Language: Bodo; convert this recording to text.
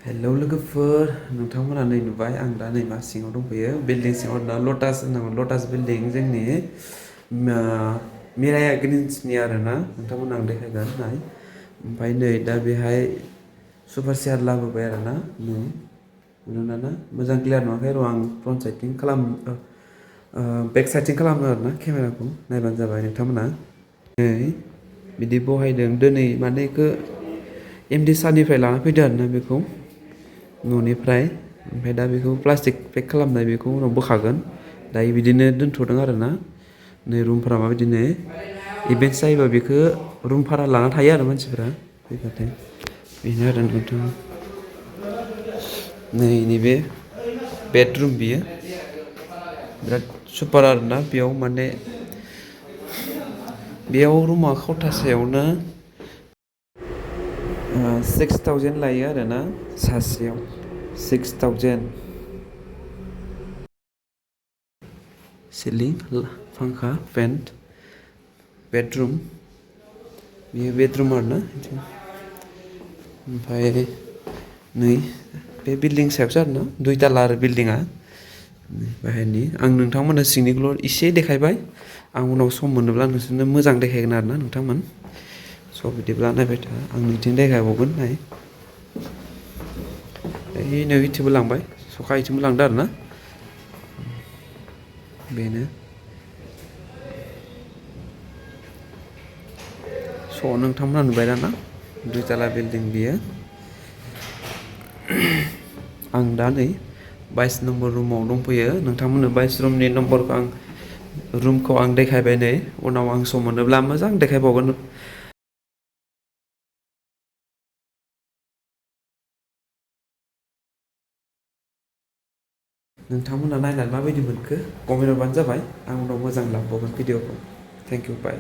हेलौ लोगोफोर नोंथांमोना नै नुबाय आं दा नै मा सिङाव दंफैयो बिल्डिं सिङाव दा लटास होननांगौ लटास बिल्डिं जोंनि मिराया ग्रिन्सनि आरोना नोंथांमोना आं देखायगोन नाय ओमफ्राय नै दा बेहाय सुपार सेयार लाबोबाय आरोना नै नुदोंना ना मोजां क्लियार नुवाखै र' आं फ्रन्ट साइडथिं बेक साइडथिं खालामो आरोना केमेराखौ नायबानो जाबाय नोंथांमोना नै बिदि बहायदों दिनै माने बेखौ एमडि सारनिफ्राय लाना फैदो आरोना बेखौ न'निफ्राय ओमफ्राय दा बेखौ प्लास्टिक पेक खालामनाय बेखौ उनाव बोखागोन दायो बिदिनो दोनथ'दों आरोना नै रुमफोरा माबायदि नै इभेन्टस जायोबा बेखौ रुम भारा लाना थायो आरो मानसिफ्रा फैबाथाय बेनो आरो नोंथां नै नैबे बेडरुम बियो बिराद सुपार आरोना बेयाव माने बेयाव रुमा खथासेयावनो 6000 लायो आरोना सासेयाव 6000 सिलिं फांखा पेन्ट बेडरुम बेयो बेडरुम आरोना ओमफ्राय नै बे बिल्डिं सायावसो आरोना 2 ताला आरो बिल्डिङा बाहेरनि आं नोंथांमोननो सिंनिखौल' एसे देखायबाय आं उनाव सम मोनोब्ला नोंसोरनो मोजां देखायगोन आरोना नोंथांमोन स' बिदिब्ला नायबाय था आं बिथिं देखायबावगोन नाय नै इथिंबो लांबाय सखा इथिंबो लांदो आरोना बेनो स' नोंथांमोना नुबाय ना 2 ताला बिल्डिं बियो आं दा नै 22 नम्बर रुमाव दंफैयो नोंथांमोननो 22 रुमनि नम्बरखौ रुमखौ आं देखायबाय नै उनाव आं सम मोनोब्ला मोजां देखायबावगोन नोंथांमोना नायनानै माबायदि मोनखो कमेन्ट हरबानो जाबाय आं उनाव मोजां लाबोबावगोन भिडिअखौ थेंक इउ बाय